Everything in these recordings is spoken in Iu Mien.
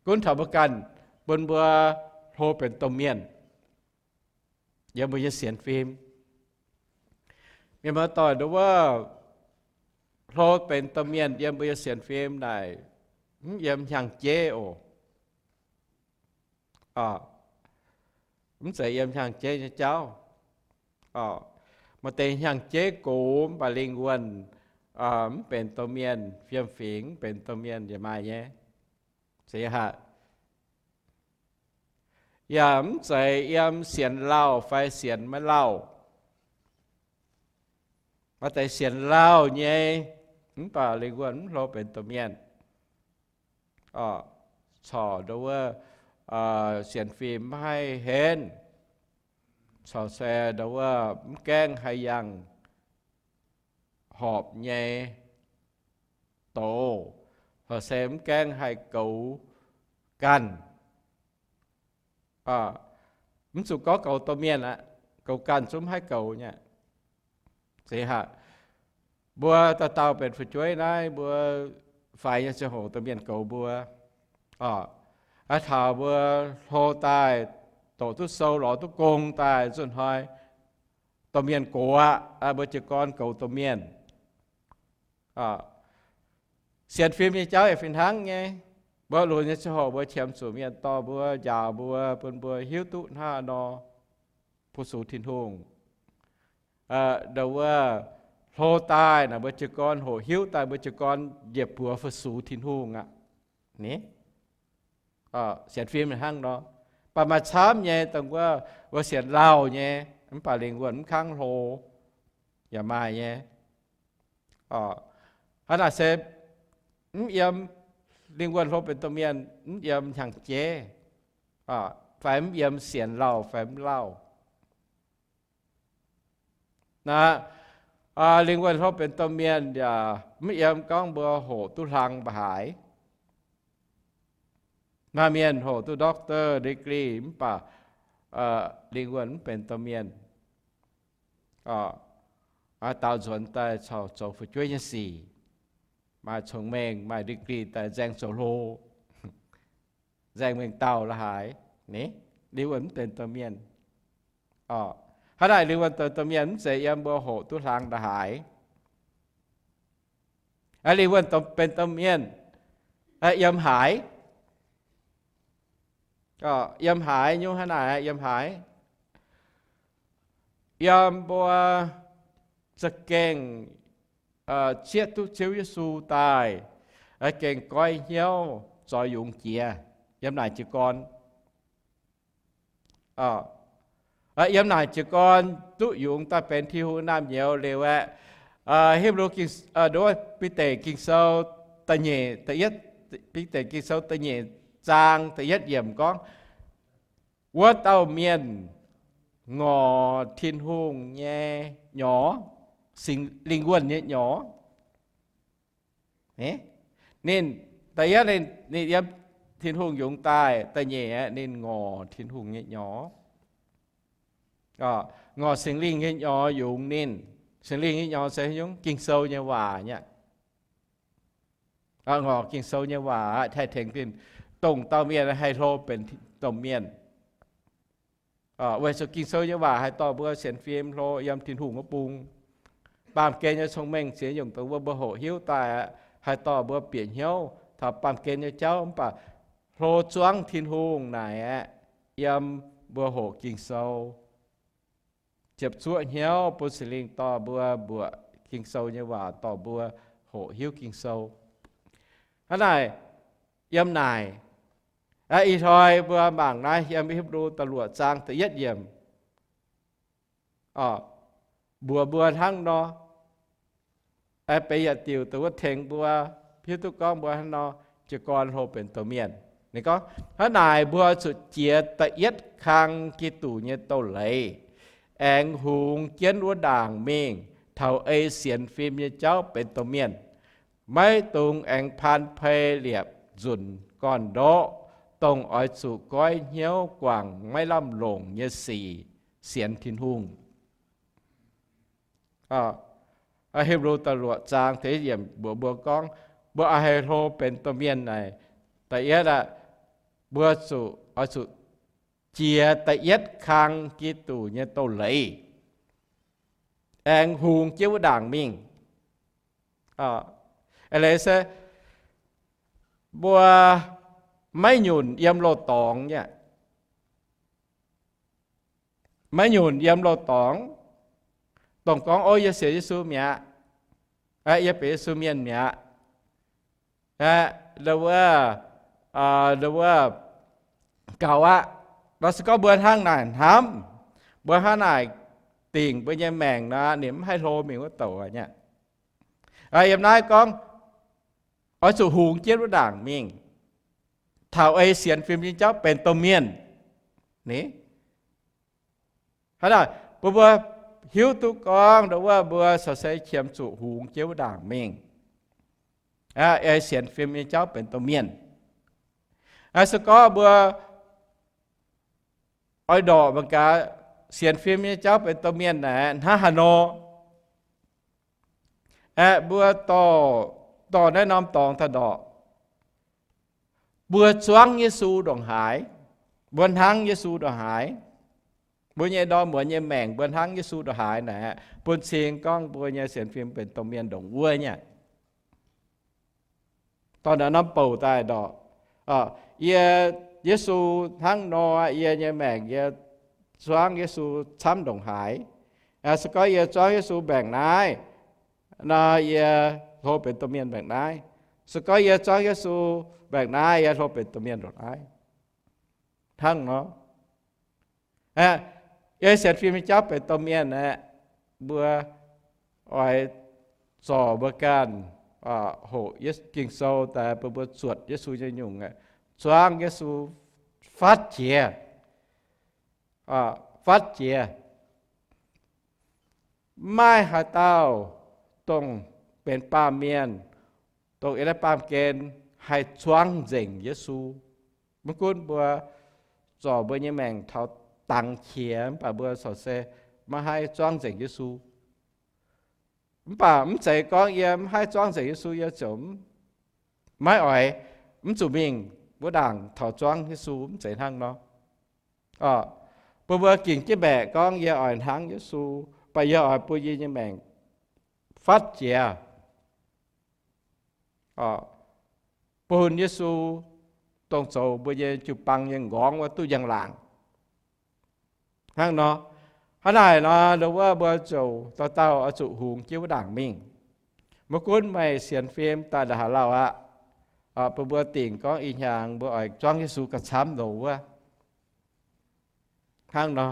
gunv taux mbuo ganh, bun mbuo hlo benx domh mienh yiem mbuo nyei sienx fim. Mienh muoz-doic, nduov wuov, hlo benx domh mienh yiem mbuo nyei sienx fim naaic, mv yiem hnyangx-jeiv oc. Mv zeiz yiem hnyangx-jeiv nyei jauv. Maaih deix hnyangx-jeiv gox mv baac lingh wuonh mv benx domh mienh, fiem-fingx mv benx domh mienh yaac maaih nyei. Yaac mv zeiz yiem sienx lauh fai sienx maiv lauh. Maaih deix sienx lauh nyei, mv baac lingh wuonh mv hlo benx domh mienh. Corc nduov wuov, sienx fim maiv haih henv, corc se nduov wuov mv gaengh haih yangh horpc nyei doz, corc se mv gaengh haih goux ganh. Mv zuqc gorngv goux domh mienh aqv, goux ganh zungv maiv haih goux nyei. Zeiz haic. Mbuo dauh dauh benx fu'jueiv naaiv, mbuo faix nyei ziangh hoc domh mienh goux mbuo. Aa, taux mbuo hlo daaih, doqc duqv sou, lorz duqv gong daaih, nzunc hnoi domh mienh gox aqv, mbuo jiez gorn goux domh mienh. Sienx fim nyei jauv yaac fih hnangv nyei. Mbuo lunx nyei ziangh hoc mbuo qiemx zuqc mienh dorh mbuo, njaaux mbuo, bun mbuo hiuv duqv hnangv nor fu-sux Tin-Hungh. Nduov wuov, hlo daaih naaic mbuo jiez gorn hoqc hiuv daaih, mbuo jiez gorn njiec buoz fu-sux Tin-Hungh aqv. Sienx fim hnangv nor. Mv baac maaih camv nyei dongh wuov, wuov sienx lauh nyei, mv baac lingh wuonh mv kangv hlo yaac maaih nyei. Hnangv naaic se mv yiem lingh wuonh hlo benx domh mienh, mv yiem hnyangx-jeiv, fai mv yiem sienx lauh fai mv lauh. Naaiv, lingh wuonh hlo benx domh mienh yaac mv yiem gorngv mbuo hoqc duqv hlang mbuo haaix. Maaih mienh hoqc duqv doctor degree mv baac lingh wuonh mv benx domh mienh. Daaux nzuonx daaih corc zoux fu'jueiv nyei sic, maaih cong-mengh, maaih degree daaih nzaeng zoux hlo, nzaeng mengh dauh la'haaix, lingh wuonh mv benx domh mienh. Hnangv naaic lingh wuonh benx domh mienh mv zeiz yiem mbuo hoqc duqv hlang la'haaix. Lingh wuonh benx domh mienh yiem haaix? Yiem haaix nyungc? Hnangv naaic yiem haaix? Yiem mbuo za'gengh zieqv duqv Ziouv Yesu daaih, gengh goiv hnyouv zoix yungz jiex, yiem naaic jiez gorn. Yiem naaic jiez gorn duqv yungz daaih benx Tin-Hungh naamh nyouz liuz aeqv, Hipv^lu, Bide Ging-Sou da'nyeic, Bide Ging-Sou da'nyeic zaang da'yietv yiemc gorngv, wuov dauh mienh ngorc Tin-Hungh nyei nyorx, Singx, lingh wuonh nyei nyorx. Ninh, da'yietv ninh, ninh yiem Tin-Hungh yungz daaih. Da'nyeic aeqv, ninh ngorc Tin-Hungh nyei nyorx. Ngorc Singx Lingh nyei nyorx yungz ninh. Singx Lingh nyei nyorx se nyungc Ging-Sou nyei waac nyei. Ngorc Ging-Sou nyei waac haih tengx ninh, dongh dauh mienh haih hlo benx domh mienh. Weic zuqc Ging-Sou nyei waac haih dorh mbuo sienx fim hlo yiem Tin-Hungh wuov bung. Baamh gen nyei cong-mengh ziex nyungc dongh wuov mbuo hoqc hiuv daaih aqv, haih dorh mbuo bieqc hnyouv taux baamh gen nyei jauv. Mv baac hlo zuangv Tin-Hungh naaic aeqv, yiem mbuo hoqc Ging-Sou, ziepc zuoqv hnyouv bun Singx Lingh dorh mbuo mbuoqc Ging-Sou nyei waac, dorh mbuo hoqc hiuv Ging-Sou. Hnangv naaic, yiem naaic, ih hnoi mbuo mangc naaiv yiem Hipv^lu da'luoqc zaang da'yietv yiemc, mbuox mbuo hnangv nor. Benx yietc diuc dongh wuov tengx mbuo hiuv duqv gorngv mbuo hnangv nor jiez gorn hlo benx domh mienh. Ninh gorngv, hnangv naaic mbuo zuqc jiex da'yietv kang Giduc nyei douz-leiz, aengx hungx jienv wuov ndaangc mingh taux ei sienx fim nyei jauv benx domh mienh. Maiv dungx aengx paan pei liepc nzunc gorn-ndoqv, dongh oix zuqc goiv hnyouv guangc maiv lamh longc nyei sic sienx Tin-Hungh. Hipv^lu da'luoqc zaang da'yietv yiemc mbuox mbuo gorngv, mbuo oix haih hlo benx domh mienh naaic, da'yietv aqv, Mbuo zuqc, oix zuqc jiex da'yietv kang Giduc nyei doz-leiz, aengx hungx jienv wuov ndaangc mingh. Eix leiz se mbuo maiv nyunc yiem loz-dorngx nyei. Maiv nyunc yiem loz-dorngx, dongh gorngv, O, yie sienx Yesu mi'aqv, yie benx Yesu mienh mi'aqv, ndo wuov, ndo wuov, gaux aqv. Nor se gorngv mbuo hnangv naaic hnamv, mbuo hnangv naaic dingc mbuo nyei maengc nor, ninh mv haih hlo mingh wuov douc nyei. Yiem naaiv gorngv, oix zuqc hungx jienv wuov ndaangc mingh, taux ei sienx fim nyei jauv benx domh mienh. Ni, hnangv naaic bun mbuo hiuv duqv gorngv ndo wuov mbuo corc se qiemx zuqc hungx jienv wuov ndaangc mingh, ei sienx fim nyei jauv benx domh mienh. Se gorngv mbuo oix ndorqc mangc gaax sienx fim nyei jauv benx domh mienh naaic hnangv haaix nor. Aeqv, mbuo dorh, dorh naaiv norm dorngx daaih ndorqc. Mbuo zuangv Yesu ndongc haaix, mbuo hnangv Yesu ndongc haaix, mbuo nyei ndorm muonz nyei maengc mbuo hnangv Yesu ndongc haaix naaic, bun cing gorngv mbuo nyei sienx fim benx domh mienh ndongc wuov nyei. Dorh naaiv norm bouc daaih ndorqc. Yie, Yesu hnangv nor, yie nyei maengc yie zuangv Yesu camv ndongc haaix. Se gorngv yie zuangv Yesu mbaengc naaiv nor, yie hlo benx domh mienh mbaengc naaiv. Se gorngv yie zuangv Yesu mbaengc naaiv, yie hlo benx domh mienh ndongc naaiv. Hnangv nor, ei sienx fim nyei jauv benx domh mienh aeqv, mbuo oix zorc mbuo ganh hoqc Ging-Sou daaih bun mbuo zuotc Yesu nyei nyungc, zuangv Yesu fatv jiex, fatv jiex. Maiv maaih haaix dauh dongh benx baamh mienh, dongh yiem naaiv baamh gen haih zuangv nzengc Yesu. Maiv gunv mbuo zorc mbuo nyei maengc taux dangx qiex mv baac mbuo corc se maiv haih zuangv nzengc Yesu. Mv baac mv zeiz gorngv yie mv haih zuangv nzengc Yesu yie ziouc maiv oix, mv zuqc mingh wuov ndaangc taux zuangv Yesu, mv zeiz hnangv nor. Bun mbuo gingc jienv mbaeqc gorngv yie oix hnangv Yesu, mv baac yie oix bun yie nyei maengc fatv jiex, bun Yesu dongh zoux mbuo nyei jiu-baang nyei nqorngv wuov duqv njang-laangc. Hnangv nor, hnangv naaic nor, ndo wuov mbuo ziouc dauh dauh oix zuqc hungx jienv wuov ndaangc mingh. Maiv gunv meih sienx fim daaih ndongc haaix lauh aqv, bun mbuo dingc gorngv ih hnyangx mbuo oix zuangv Yesu gauh camv loz wuov. Hnangv nor,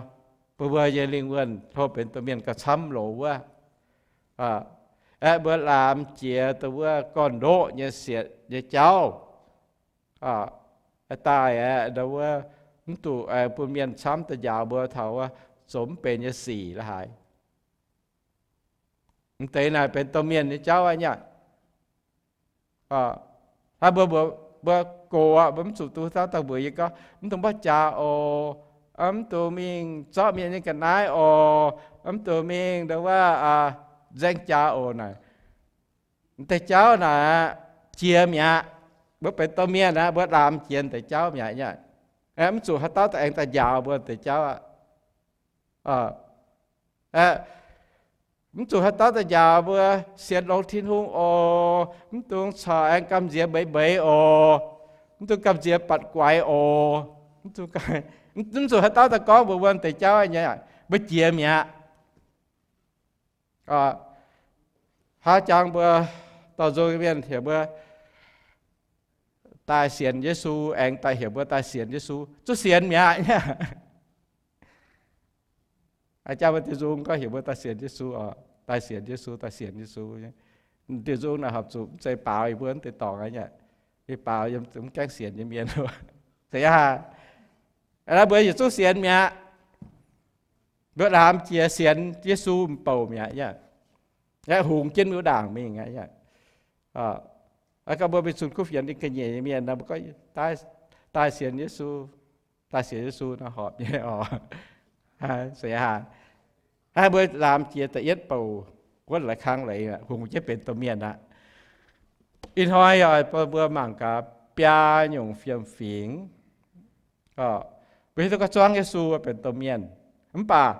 bun mbuo nyei lingh wuonh hlo benx domh mienh gauh camv loz wuov. Aeqv, mbuo laamx jiex ndo wuov gorn-ndoqv nyei sietc nyei jauv daaih aeqv, ndo wuov mv duqv bun mienh camv daaih njaaux mbuo taux wuov zoux mv benx nyei sic la'haaix. Mv deix naaic benx domh mienh nyei jauv aqv nyei. Hnangv mbuo, mbuo gox aqv, mbuo mv zuqc duqv dauh dauh mbuox yie gorngv, mv dungx mborqv jaax oc, mv dungx mingh zorqv mienh nyei ga'naaiv oc, mv dungx mingh ndo wuov nzaeng jaax oc naaic. Mv deix jauv naaic jiex mi'aqv. Mbuo benx domh mienh aqv, mbuo laamx jiex deix jauv mi'aqv. Mv zuqc haaix dauh daaih aengx daaih njaaux mbuo deix jauv aqv. Mv zuqc haaix dauh daaih njaaux mbuo sienx longx Tin-Hungh oc. Mv dungx corc aengx gamh nziex mbeix mbeix oc. Mv dungx gamh nziex batc guaix oc. Mv zuqc haaix dauh daaih gorngv mbuox mbuo deix jauv nyei, mbuo jiex mi'aqv. Hnangv jangx mbuo dorh nzung mienh heuc mbuo daaih sienx Yesu, aengx daaih heuc mbuo daaih sienx Yesu, zuqc sienx mi'aqv. Aa, jangx mbuo diuh nzung gorngv heuc mbuo daaih sienx Yesu oc, daaih sienx Yesu, daaih sienx Yesu. Diuh nzung naaic horpc zuqc mv zeiz baaux yie mbuo mv deix dorngx aqv nyei. Yie baaux yiem mv gaengh sienx nyei mienh. Naaiv mbuo yietc zungv sienx mi'aqv. Mbuo laamx jiex sienx Yesu m'bouc mi'aqv. Hungx jienv mingh wuov ndaangc mingh aqv. Gorngv mbuo mingh zunh kuv fienx ninh ga'nyiec nyei mienh nor, mbuo gorngv daaih sienx Yesu, daaih sienx Yesu nor horpc nyei oc. Mbuo laamx jiex da'yietv bouc wuov la'kang leiz, hungx jienv benx domh mienh aqv. Ih hnoi oix bun mbuo mangc gaax biaa nyungc fiem-fingx. Mbuo hiuv duqv gorngv zuangx Yesu benx domh mienh, mv baac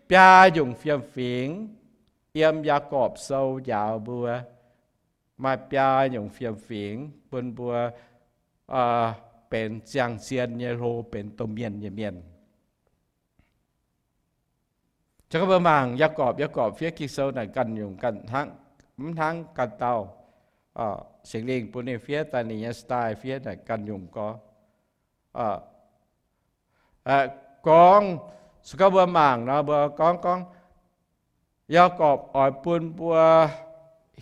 biaa nyungc fiem-fingx yiem Yaagorpc Sou njaaux mbuo, maaih biaa nyungc fiem-fingx bun mbuo benx ziangh zien nyei hlo benx domh mienh nyei mienh. Se gorngv mbuo mangc Yaagorpc, Yaagorpc fiev Ging-Sou naaic ganh nyungc, mv hnangv ganh dauh. Singx Lingh bun ninh fiev daaih, ninh nyei style fiev naaic ganh nyungc gorngv, gorngv, se gorngv mbuo mangc nor, mbuo gorngv, gorngv Yaagorpc oix bun mbuo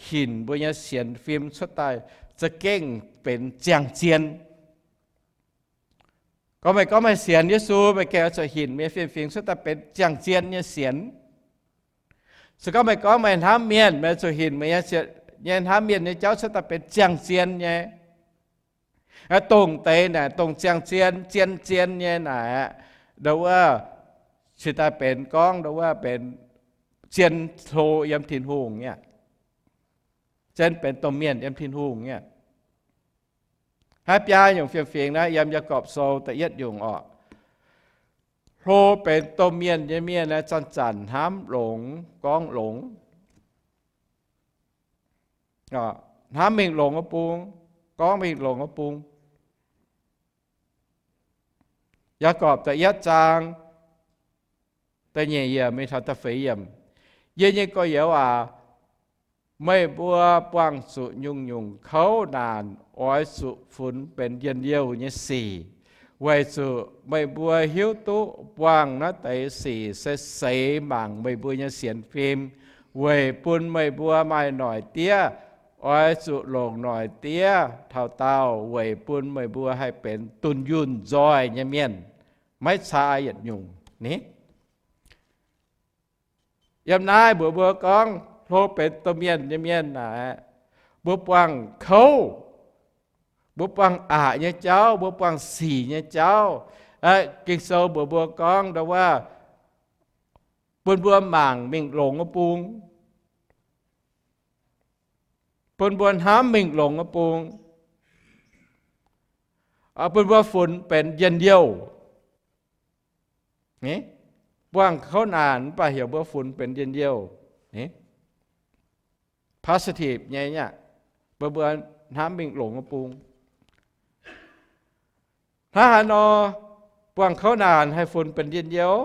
hinc mbuo nyei sienx fim cuotv daaih za'gengh benx ziangh zien. Gorngv meih gorngv meih sienx Yesu, meih gengh oix zuqc hinc meih nyei fiem-fingx cuotv daaih benx ziangh zien nyei sienx. Se gorngv meih gorngv meih hnamv mienh, meih zuqc hinc meih nyei hnamv mienh nyei jauv cuotv daaih benx ziangh zien nyei. Dongh deix naaic, dongh ziangh zien, zien, zien nyei naaic, ndo wuov cingx daaih benx gorngv ndo wuov benx zien hlo yiem Tin-Hungh nyei, zien benx domh mienh yiem Tin-Hungh nyei. Haaix biaa nyungc fiem-fingx naaiv yiem Yaagorpc Sou da'yietv nyungc orqc. Hlo benx domh mienh nyei mienh naaiv zanc-zanc hnamv longx gorngv longx, hnamv mingh longx wuov bung, gorngv mingh longx wuov bung. Yaagorpc da'yietv zaang da'nyeic yiemc mingh taux da'feix yiemc. Yie nyei gorx-youz aac, meih mbuo buangh zuqc nyungc-nyungc kouv naanc oix zuqc funx benx njien-youh nyei sic, weic zuqc meih mbuo hiuv duqv buangh naaiv deix sic se seix mangc meih mbuo nyei sienx fim, weic bun meih mbuo maaih noic diev, oix zuqc longc noic diev taux daauh weic bun meih mbuo haih benx dunh yunh nzoih nyei mienh, maiv caa yietc nyungc ni. Yiem naaiv mbuox mbuo gorngv hlo benx domh mienh nyei mienh naaic, mbuo buangh kouv, mbuo buangh aqc nyei jauv, mbuo buangh sic nyei jauv. Ging-Sou mbuox mbuo gorngv ndo wuov, bun mbuo mangc mingh longx wuov bung, bun mbuo hnamv mingh longx wuov bung, bun mbuo funx benx njien-youh. Buangh kouv naanc mv baac heuc mbuo funx benx njien-youh, positive nyei aqv. Bun mbuo hnamv mingh longx wuov bung. Hnangv haaix nor buangh kouv naanc haih funx benx njien-youh?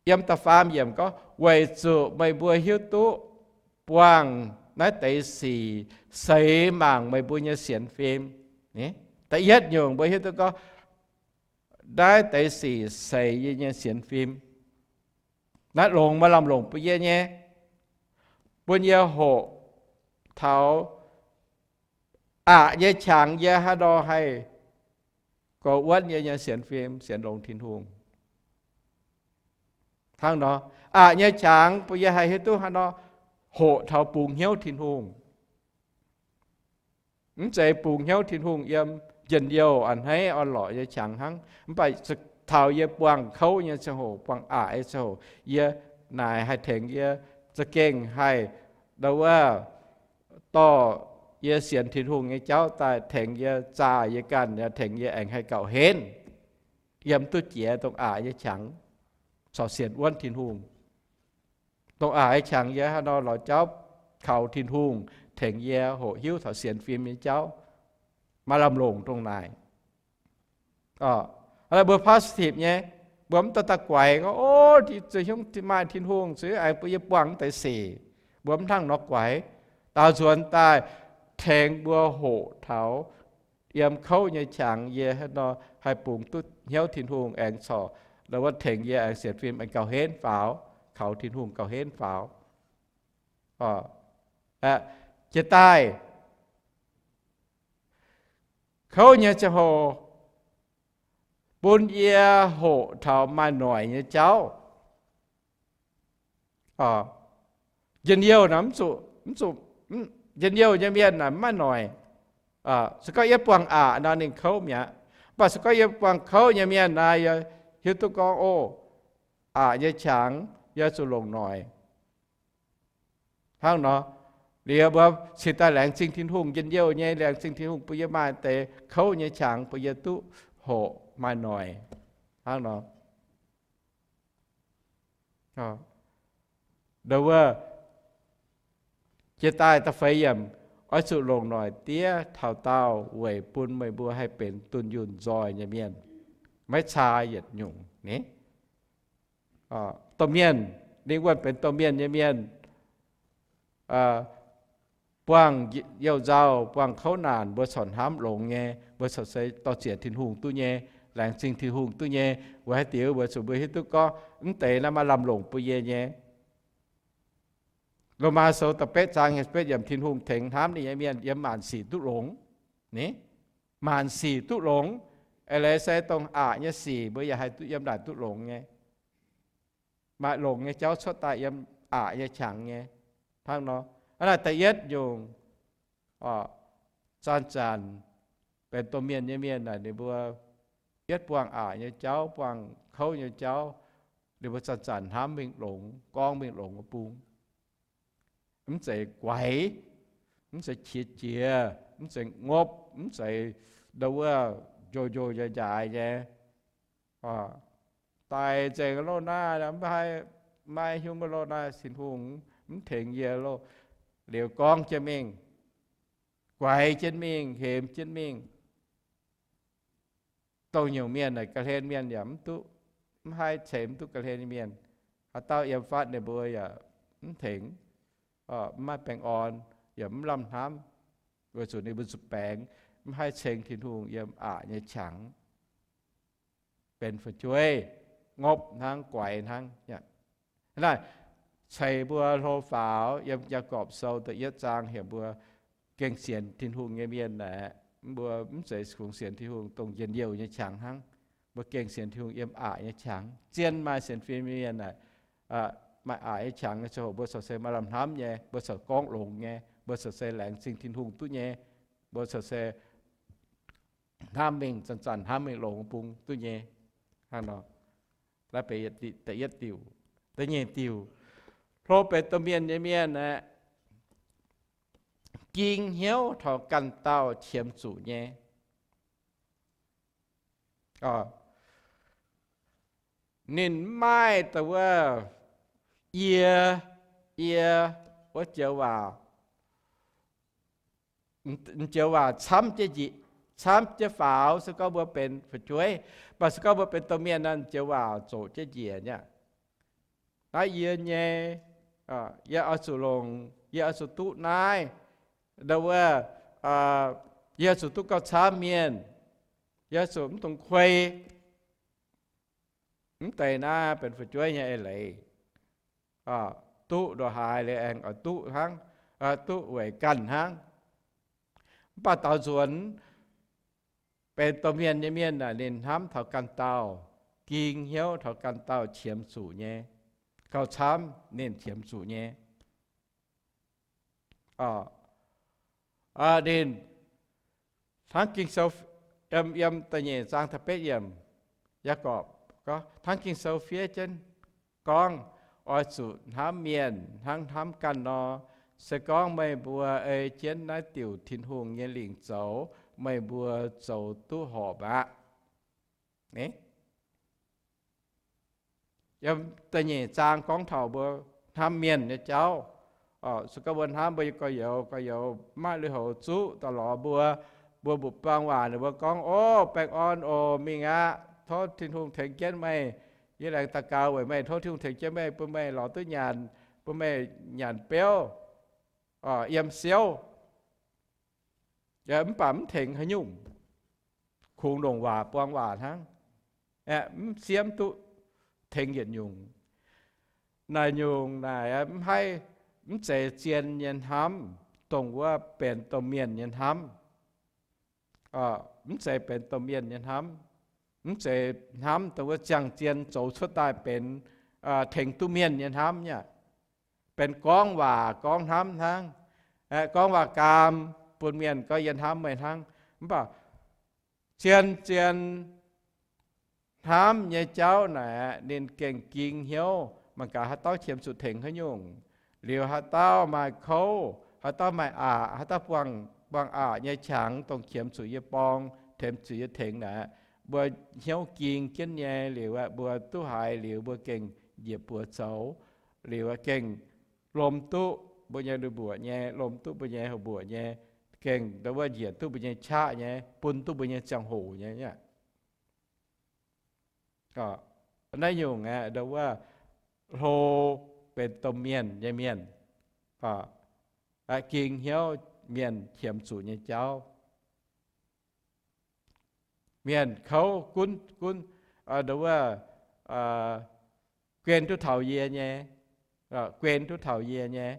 Yiem da'faam yiemc gorngv, weic zuqc meih mbuo hiuv duqv buangh naaiv deix sic seix mangc meih mbuo nyei sienx fim. Da'yietv nyungc mbuo hiuv duqv gorngv naaiv deix sic seix yie nyei sienx fim. Naaiv longx maaih lamh longc bun yie nyei, bun yie hoqc taux aqc nyei qangx yie haaix nor haih goux wuonv yie nyei sienx fim, sienx longx Tin-Hungh. Hnangv nor, aqc nyei qangx bun yie haih hiuv duqv haaix nor hoqc taux bungx hnyouv Tin-Hungh. Mv zeiz bungx hnyouv Tin-Hungh yiem njien-youh a'hneiv orn-lorqc nyei qangx hnangv. Mv baac taux yie buangh kouv nyei ziangh hoc, buangh aqc nyei ziangh hoc, yie naaic haih tengx yie za'gengh haih ndo wuov dorh yie sienx Tin-Hungh nyei jauv daaih tengx yie zaah yie ganh, tengx yie aengx haih gauh henv, yiem duqv jiex dongh aqc nyei qangx, corc sienx wuonv Tin-Hungh. Dongh aqc nyei qangx yie haaix nor lorz jauv kaux Tin-Hungh tengx yie hoqc hiuv taux sienx fim nyei jauv, maaih lamh longc dongh naaic. Mbuo positive nyei, mbuo mv daaih daaih guaix gorngv, o, zuqc hnyouv maaih Tin-Hungh se aengx bun yie buangh mv deix sic. Mbuo mv hnangv nor guaix. Daaux nzuonx daaih tengx mbuo hoqc taux yiem kouv nyei qangx yie haaix nor haih bungx duqv hnyouv Tin-Hungh aengx corc ndo wuov tengx yie aengx sienx fim aengx gauh henv faaux, kaux Tin-Hungh gauh henv faaux. Jiex daaih kouv nyei ziangh hoc bun yie hoqc taux maaih noic nyei jauv. Njien-youh naaic, njien-youh nyei mienh naaic mv maaih noic. Se gorngv yie buangh aqc nor ninh kouv mi'aqv. Mv baac se gorngv yie buangh kouv nyei mienh naaic, yie hiuv duqv gorngv, o, aqc nyei qangx yie zuqc longc noic. Hnangv nor, liuz mbuo cingx daaih laengz zingh Tin-Hungh, njien-youh nyei laengz zingh Tin-Hungh bun yie maaih deix kouv nyei qangx bun yie duqv hoqc maaih noic hnangv nor. Ndo wuov, jiex daaih da'feix yiemc, oix zuqc longc noic diev taux daauh weic bun meih mbuo haih benx dunh yunh nzoih nyei mienh, maiv caa yietc nyungc ni. Domh mienh, lingh wuonh benx domh mienh nyei mienh, buangh youh nzauh, buangh kouv naanc, mbuo corc hnamv longx nyei, mbuo corc se dorh ziec Tin-Hungh duqv nyei, laengz zingh Tin-Hungh duqv nyei. Weic haaix diuc? Weic zuqc mbuo hiuv duqv gorngv mv deix naaiv maaih lamh longc bun yie nyei. Lomaa Sou da'betv zaang betv yiemc, Tin-Hungh tengx hnamv ninh nyei mienh yiem maanc sic duqv longx. Ni, maanc sic duqv longx. Eix leiz se dongh aqc nyei sic mbuo yaac haih yiem naaic duqv longx nyei. Maaih longx nyei jauv cuotv daaih yiem aqc nyei qangx nyei. Hnangv nor, hnangv naaic da'yietv nyungc, zanc-zanc benx domh mienh nyei mienh naaic ninh mbuo yietv buangh aqc nyei jauv, buangh kouv nyei jauv, ninh mbuo zanc-zanc hnamv mingh longx, gorngv mingh longx wuov bung. Mv zeiz guaix, mv zeiz qiex jiez, mv zeiz ngopv, mv zeiz ndo wuov njoh njoh njaaix njaaix nyei. Daic nzengc loh naaiv, mv haih, maiv hiuv loh naaiv, Tin-Hungh mv tengx yie loh. Liuz gorngv jienv mingh, guaix jienv mingh, hemx jienv mingh. Dongh nyungc mienh naaic ga'hlen mienh yaac mv duqv, mv haih ceix mv duqv ga'hlen mienh. Haaix dauh yiem fatv ninh mbuo yaac mv tengx, mv maaih baengh orn, yaac mv lamh hnamv, weic zuqc ninh mbuo zuqc baengx, mv haih ceng Tin-Hungh yiem aqc nyei qangx, benx fu'jueiv, ngopv hnangv, guaix hnangv. Naaiv ceix mbuo hlo faaux yiem Yaagorpc Sou da'yietv zaang heuc mbuo gengh sienx Tin-Hungh nyei mienh aeqv, mbuo mv zeiz kungx sienx Tin-Hungh dongh njien-youh nyei qangx hnangv. Mbuo gengh sienx Tin-Hungh yiem aqc nyei qangx. Zien maaih sienx fim mienh aeqv, maaih aqc nyei qangx nyei ziangh hoc mbuo corc se maaih lamh hnamv nyei, mbuo corc gorngv longx nyei, mbuo corc se laengz zingh Tin-Hungh duqv nyei, mbuo corc se hnamv mingh, zanc-zanc hnamv mingh longx bung duqv nyei. Hnangv nor, da'yietv diuc. Da'nyeic diuc, hlo benx domh mienh nyei mienh aeqv, ging hnyouv taux ganh dauh qiemx zuqc nyei. Ninh mv maaih dongh wuov yie, yie wuov joux waac, joux waac camv jienv, camv jienv faaux. Se gorngv mbuo benx fu'jueiv, mv baac se gorngv mbuo benx domh mienh nor, joux waac zoqc jienv njiec nyei. Naaiv yie nyei, yie oix zuqc longc, yie oix zuqc duqv naaiv, ndo wuov, yie oix zuqc duqv gauh camv mienh, yie oix zuqc mv dungx kuei. Mv deix naaiv benx fu'jueiv nyei eix leiz. Duqv ndongc haaix liuz aengx oix duqv hnangv, duqv weic ganh hnangv. Mv baac daaux nzuonx benx domh mienh nyei mienh aeqv, ninh hnamv taux ganh dauh, ging hnyouv taux ganh dauh qiemx zuqc nyei, gauh camv ninh qiemx zuqc nyei. Ninh hnangv Ging-Sou, yiem, yiem da'nyeic zaang da'betv yiemc, Yaagorpc gorngv, hnangv Ging-Sou fiev jienv gorngv, oix zuqc hnamv mienh hnangv hnamv ganh nor. Se gorngv meih mbuo ei jienv naaiv diuc Tin-Hungh nyei lingc zoux, meih mbuo zoux duqv horpc aqv. Yiem da'nyeic zaang gorngv taux mbuo hnamv mienh nyei jauv. Se gorngv mbuo hnamv mbuo nyei gorx-youz, gorx-youz mv maaih lui-houx zuqv daaih lorz mbuo, mbuo mbuoqc buang waac ninh mbuo gorngv, O, baengh orn oc, mingh aqv. Tov Tin-Hungh tengx jienv meih. Yie laengz daux gaux weic meih. Tov Tin-Hungh tengx jienv meih, bun meih lorz duqv nyanc, bun meih nyanc beuv, yiem siouv. Mv baac mv tengx haaix nyungc. Kungx longc waac buang waac hnangv. Mv siemv duqv tengx yietc nyungc. Naaic nyungc naaic mv haih, mv zeiz zien nyei hnamv, dongh wuov benx domh mienh nyei hnamv. Mv zeiz benx domh mienh nyei hnamv. Mv zeiz hnamv dongh wuov ziangh zien zoux cuotv daaih benx tengx duqv mienh nyei hnamv nyei. Benx gorngv waac gorngv hnamv hnangv. Gorngv waac gaam bun mienh gorngv yie hnamv meih hnangv. Mv baac zien-zien hnamv nyei jauv naaic, ninh gengh ging hnyouv. Mangc gaax haaix dauh qiemx zuqc tengx haaix nyungc, liuz haaix dauh maaih kouv, haaix dauh maaih aqc, haaix dauh buangh, buangh aqc nyei qangx dongh qiemx zuqc yie borng, qiemx zuqc yie tengx naaic, mbuo hnyouv ging jienv nyei liuz aeqv, mbuo duqv haiz liuz mbuo gengh njiec buoz zoux liuz aeqv, gengh lomh duqv mbuo nyei lui mbuoqc nyei, lomh duqv mbuo nyei houx mbuoqc nyei, gengh ndau wuov njiec duqv mbuo nyei qaqv nyei, bun duqv mbuo nyei ziangh hoc nyei aqv. Naaiv nyungc aeqv, ndau wuov hlo benx domh mienh nyei mienh, ging hnyouv mienh qiemx zuqc nyei jauv. Mienh kouv gunv, gunv, ndau wuov, guen duqv taux yie nyei, guen duqv taux yie nyei.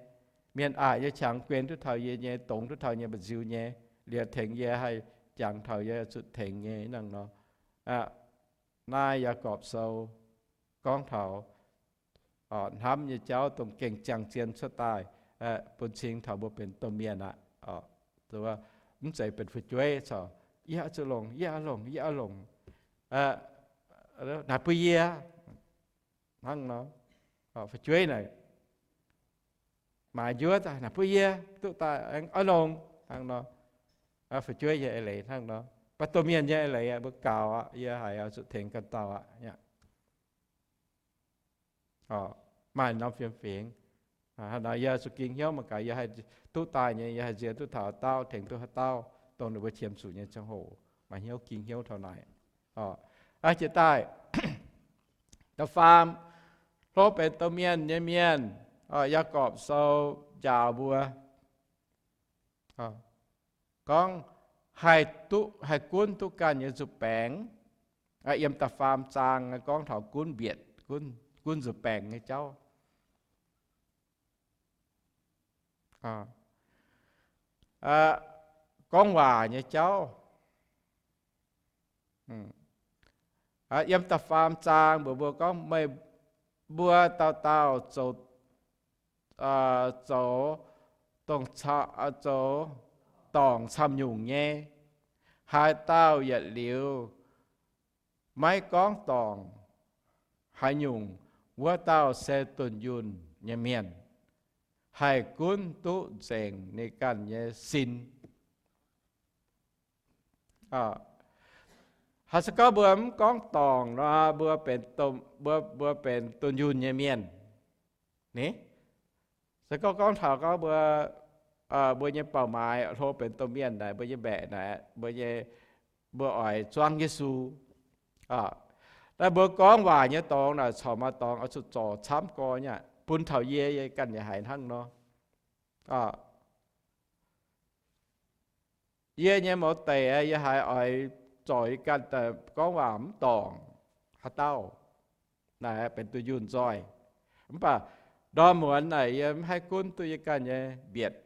Mienh aqc nyei qangx guen duqv taux yie nyei, dongz duqv taux yie nyei mba'nziu nyei, liuz tengx yie haih jangx taux yie zuqc tengx nyei nangv nor. Naaiv Yaagorpc Sou gorngv taux hnamv nyei jauv dongh gengh ziangh zien cuotv daaih, bun cing taux mbuo benx domh mienh aqv. Mv zeiz benx fu'jueiv corc, yie oix zuqc longc, yie oix longc, yie oix longc, naaic bun yie hnangv nor. Fu'jueiv naaic maaiz njuov daaih, naaic bun yie duqv daaih aengx oix longc hnangv nor. Fu'jueiv nyei eix leiz hnangv nor. Mv baac domh mienh nyei eix leiz mbuo gaux aqv, yie haiz oix zuqc tengx ganh dauh aqv. Maaih norm fiem-fingx, hnangv nor yie zuqc ging hnyouv mangc gaax yie haih duqv daaih nyei, yie haih nziex duqv taux haaix dauh, tengx duqv haaix dauh, dongh ninh mbuo qiemx zuqc nyei ziangh hoc, maaih hnyouv ging hnyouv taux naaic. Jiex daaih, da'faam, hlo benx domh mienh nyei mienh, Yaagorpc Sou njaaux mbuo gorngv haih duqv, haih gunv duqv ganh nyei nzuih baengc. Yiem da'faam zaang gorngv taux gunv mbietc, gunv, gunv nzuih baengc nyei jauv, gorngv waac nyei jauv. Yiem da'faam zaang mbuox mbuo gorngv, meih mbuo dauh dauh zoux, zoux, dongh, zoux dorngc camv-nyungc nyei. Haaix dauh yietc liuz maiv gorngv dorngc haaix nyungc, wuov dauh se dunh yunh nyei mienh, haih gunv duqv nzengc ninh ganh nyei sin. Haaix se gorngv mbuo mv gorngv dorngc nor, mbuo benx, mbuo benx dunh yunh nyei mienh. Ni, se gorngv gorngv taux gorngv mbuo, mbuo nyei bauh maaiz hlo benx domh mienh naaic, mbuo nyei mbaeqc naaic, mbuo nyei, mbuo oix zuangv Yesu. Naaiv mbuo gorngv waac nyei dorngx naaic corc maaih dorngx oix zuqc zorc camv gorx nyei, bun taux yie, yie ganh yaac haiz hnangv nor. Yie nyei mouz deic, yie haiz oix zorc yie ganh daaih gorngv waac mv dorngc haaix dauh, naaic benx dunh yunh nzoih. Mv baac ndorm muonz naaic yie mv haih gunv duqv yie ganh nyei mbietc,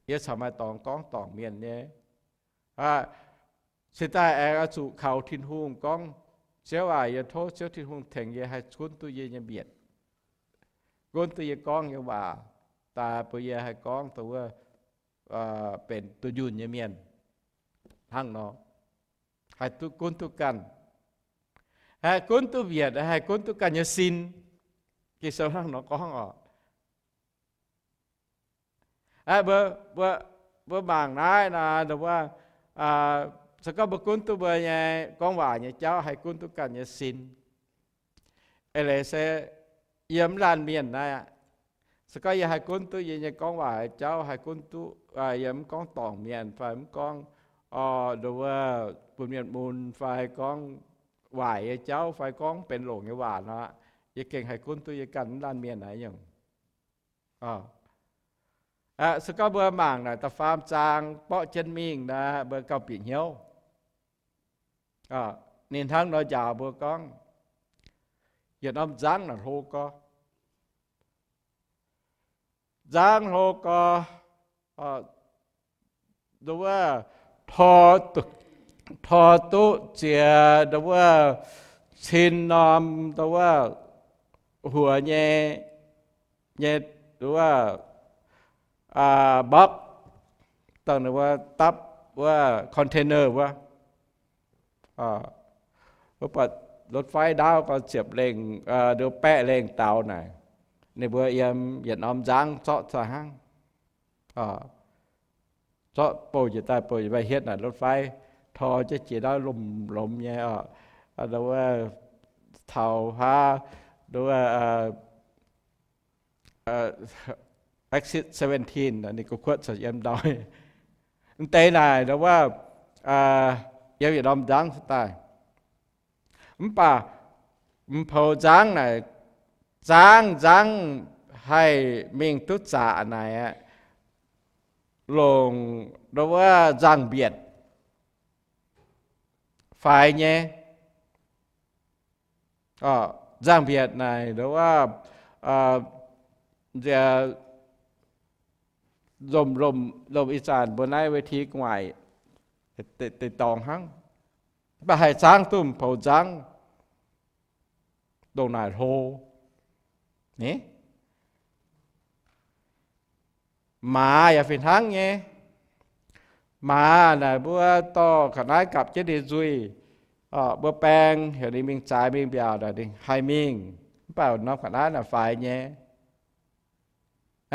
yie corc maaih dorngx gorngv dorngc mienh nyei. Cingx daaih aengx oix zuqc kaux Tin-Hungh gorngv, Ziouv aac, yie tov Ziouv Tin-Hungh tengx yie haih gunv duqv yie nyei mbietc, gunv duqv yie gorngv nyei waac daaih bun yie haih gorngv dongh wuov benx dunh yunh nyei mienh hnangv nor. Haih duqv gunv duqv ganh, haih gunv duqv mbietc, haih gunv duqv ganh nyei sin. Ging-Sou hnangv nor gorngv oc. Mbuo, mbuo mangc naaiv nor, se gorngv mbuo gunv duqv mbuo nyei gorngv waac nyei jauv haih gunv duqv ganh nyei sin, eix leiz se yiem mv laanh mienh naaiv aqv. Se gorngv yie haih gunv duqv yie nyei gorngv waac nyei jauv haih gunv duqv, yie mv gorngv dorngc mienh fai mv gorngv, nduov, bun mienh mun fai gorngv waaic nyei jauv fai gorngv benx longc nyei waac nor, yie gengh haih gunv duqv yie ganh mv laanh mienh naaiv nyungc. Se gorngv mbuo mangc naaic da'faam zaang borqv jienv mingh naaic, mbuo gauh bieqc hnyouv. Ninh hnangv nor njaaux mbuo gorngv, yietc norm nzangv naaic hlo gorx. Nzangv hlo gorx, nduov, tor duqv ziex, nduov, cin norm, nduov, huox nyei, nyei, nduov, mborqv, dangh ninh mbuo dapv wuov container wuov. Wuov buatc รถไฟ ndaauv gorngv ziepc lengh, nduov, baeqv lengh daux naaic, ninh mbuo yiem yietc norm nzangv zorqv daaih hnangv. Zorqv bouh njiec daaih bouh njiec maiv hietv naaic รถไฟ tor. tor jienv jiex ndau lomh lomh nyei, wuov taux haav, wuov Exit seventeen, ninh gu'kuotv caux yiem ndau. M'deix naaic wuov, yiem yietc norm nzangv daaih. Mv baac m'poux nzangv naaic, zaangv nzangv haih mingh duqv zaqc naaic aqv, longc wuov nzangh-mbietc faix nyei. Nzangh-mbietc naaic wuov, nziex lomh, lomh ih zanc mbuo naaiv เวที gu'nguaaic deix dorngx hnangv. Mv baac haih zaangv duqv m'poux nzangv, ndongc naaic hlo. Maaz yaac fih hnangv nyei. Maaz naaic mbuo dorh ga'naaiv gapv jienv ninh nzuih, mbuo baeng heuc ninh mingh zaaix mingh mbiaauc naaic ninh haih mingh. Mv baac norm ga'naaiv naaic faix nyei.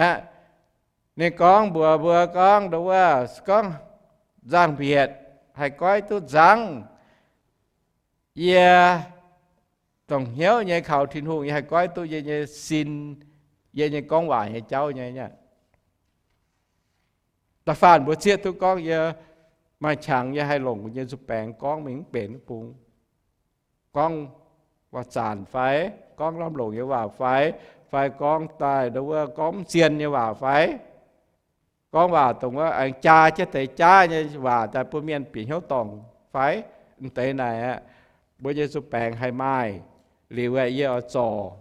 Aqv, ninh gorngv mbuox mbuo gorngv, wuov gorngv nzangh-mbietc haih goiv duqv nzangv. Yie dongh hnyouv nyei kaux Tin-Hungh, yie haih goiv duqv yie nyei sin, yie nyei gorngv waac nyei jauv nyei. Da'faanh mbuo zieqv duqv gorngv yie maaih qangx yie haih longc yie nyei nzuih baengx gorngv mingh mv benx bung. Gorngv waac-zanc fai, gorngv lamh longc nyei waac fai, fai gorngv daaih wuov gorngv mv zien nyei waac fai, gorngv waac dongh wuov aengx jaa jienv deix jaav nyei waac daaih bun mienh bieqc hnyouv dorngc fai, m'deix naaic aqv, mbuo nyei nzuih baengx haih maaih. Liuz aeqv, yie oix zorc,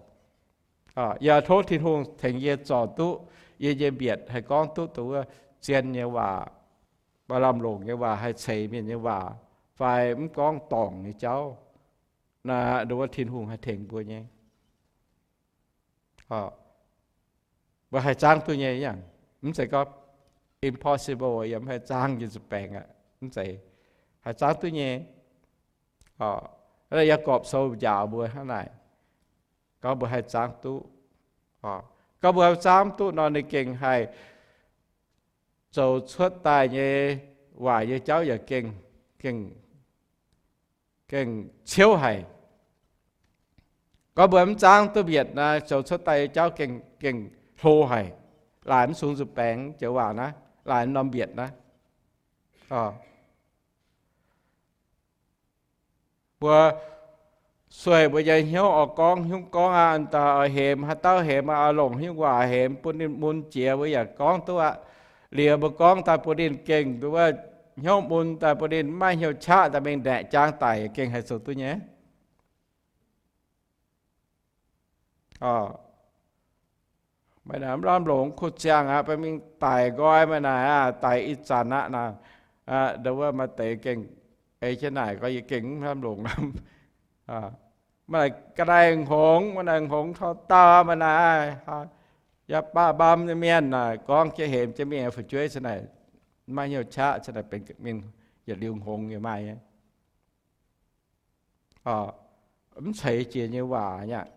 yie oix tov Tin-Hungh tengx yie zorc duqv yie nyei mbietc haih gorngv duqv dongh wuov zien nyei waac, maaih lamh longc nyei waac, haih ceix mienh nyei waac, fai mv gorngv dorngc nyei jauv. Naaiv dongh wuov Tin-Hungh haih tengx mbuo nyei. Mbuo haih zaangv duqv nyei yangh. Mv zeiz gorngv impossible yiem haih zaangv nyei nzuih baengx aqv. Mv zeiz. Haih zaangv duqv nyei. Yaagorpc Sou njaaux mbuo hnangv naaic, gorngv mbuo haih zaangv duqv. Gorngv mbuo haih zaangv duqv nor, ninh gengh haih zoux cuotv daaih nyei waac nyei jauv yaac gengh, gengh, gengh ciouv haic. Gorngv mbuo mv zaangv duqv mbietc naaiv, zoux cuotv daaih nyei jauv gengh, gengh hlo haic. Laaic mv sung nzuih baengx joux waac naaiv, laaic norm mbietc naaiv. Mbuo sueih mbuo nyei hnyouv oix gorngv, hnyouv gorngv aqv, daaih oix hemx haaix dauh hemx aqv, oix longc hnyouv waac hemx bun ninh mun jiex, mbuo yaac gorngv duqv aqv. Liuz mbuo gorngv daaih bun ninh gengh wuov hnyouv mun daaih bun ninh mv maaih hnyouv qaqv daaih mingh naeqc jaang daic, gengh haih zoux duqv nyei. Maiv lamh longc kuv ziangh aqv, bun mingh daic nqoi maiv naaic aqv, daic ih zanc aqv naaic. Ndo wuov maaih deix gengh ei jienv naaic, gorngv yie gengh mv lamh longc. Maaih naaic ga'naaiv hngongx, maaih naaic hngongx taux daauh, maaih naaic yaac baav mbam nyei mienh naaic, gorngv jienv hemx jienv mingh fu'jueiv cin naaic, maiv hnyouv qaqv cin naaic benx mingh yietc liuz hngongx yaac maaih nyei. Mv ceix jiex nyei waac nyei.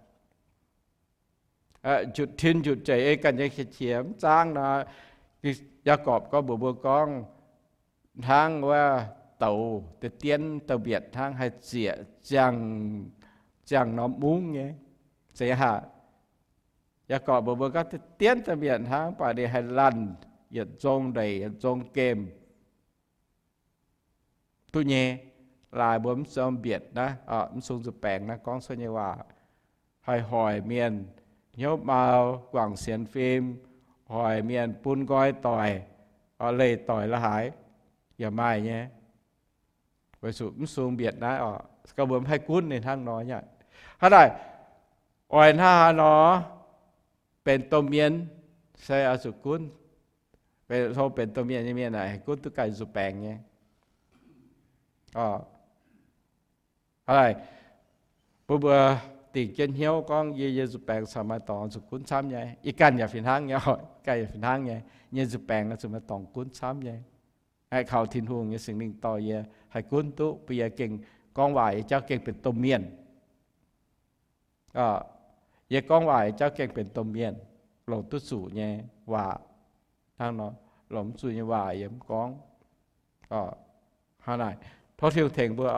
Njutc tin njutc jeic ei ganh nyei qiex jiez mv zaangv nor, Yaagorpc gorngv mbuox mbuo gorngv, hnangv wuov douz deix dienv douh mbietc hnangv haih zieqc ziangh, ziangh norm mungv nyei. Zeiz haic. Yaagorpc mbuox mbuo gorngv deix dienv douh mbietc hnangv, mv baac ninh haih laanh yietc nzong ndeic yietc nzong gemh duqv nyei. Laaix mbuo mv sung mbietc naaiv, mv sung nzuih baengx naaiv gorngv cuotv nyei waac, haih hoic mienh hnyouv mau, guangc sienx fim, hoic mienh bun nqoi doic, leih doic la'haaix, yaac maaih nyei. Weic zuqc mv sung mbietc naaiv oc, gorngv mbuo mv haih gunv ninh hnangv nor nyei. Hnangv naaic, oix hnangv haaix nor benx domh mienh, se oix zuqc gunv. Hlo benx domh mienh nyei mienh naaic haih gunv duqv ganh nzuih baengx nyei. Hnangv naaic, bun mbuo dingc jienv hnyouv gorngv yie nyei nzuih baengx caux maaih dorngx zuqc gunv camv nyei. Yie ganh yaac fih hnangv nyei oc, ganh yaac fih hnangv nyei. Yie nyei nzuih baengx zuqc maaih dorngx gunv camv nyei. Kaux Tin-Hungh nyei Singx Lingh dorh yie haih gunv duqv, bun yie gengh gorngv waac nyei jauv gengh benx domh mienh. Yie gorngv waac nyei jauv gengh benx domh mienh, longc duqv zuqc nyei waac. Hnangv nor, longc mv zuqc nyei waac yie mv gorngv. Hnangv naaic, Tov Tin-Hungh tengx mbuo.